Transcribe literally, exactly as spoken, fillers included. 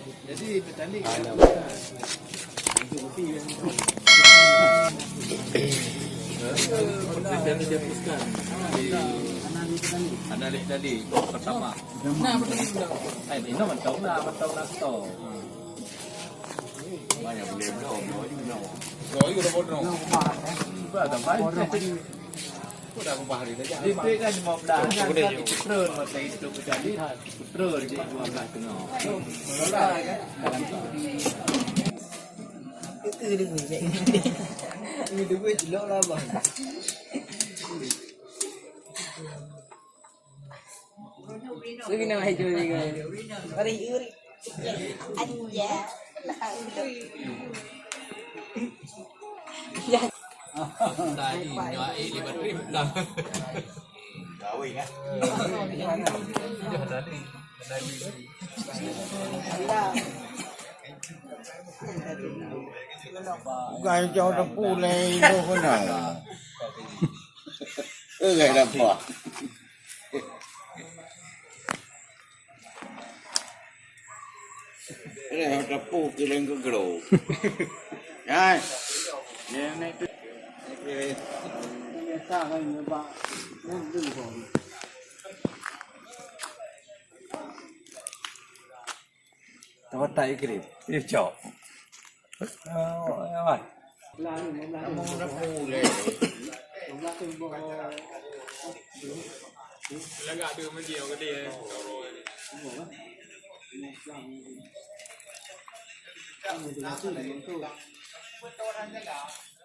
Jadi petani. Petani dia teruskan. Anak tadi, pertama. Nah, betul, betul. Eh, ini mantap lah, mantap lah, stop. Banyak boleh belum, belum, belum. Belum, belum. Belum, belum. Belum, belum. Di P kan lima belas, kan, kan, itu turun, masa itu terjadi, turun je dua belas tengah. Itu dia punya. Ini dia punya celok lah, bang. Lagi nama hijau ni, kan? Uri, uri. Anjay. Ya. Tadi nyak eh lima trip dah. Gawe kan? Bukan jauh depu leh ibu kena. Eh, dah dapat. Eh, teupeu kileng keu glo. Hai. Yang ni tu. Teumatai kri. Ih, cok. Oh, ya, wah. Kamu udah pulih. Lagak tu mesti orang gede.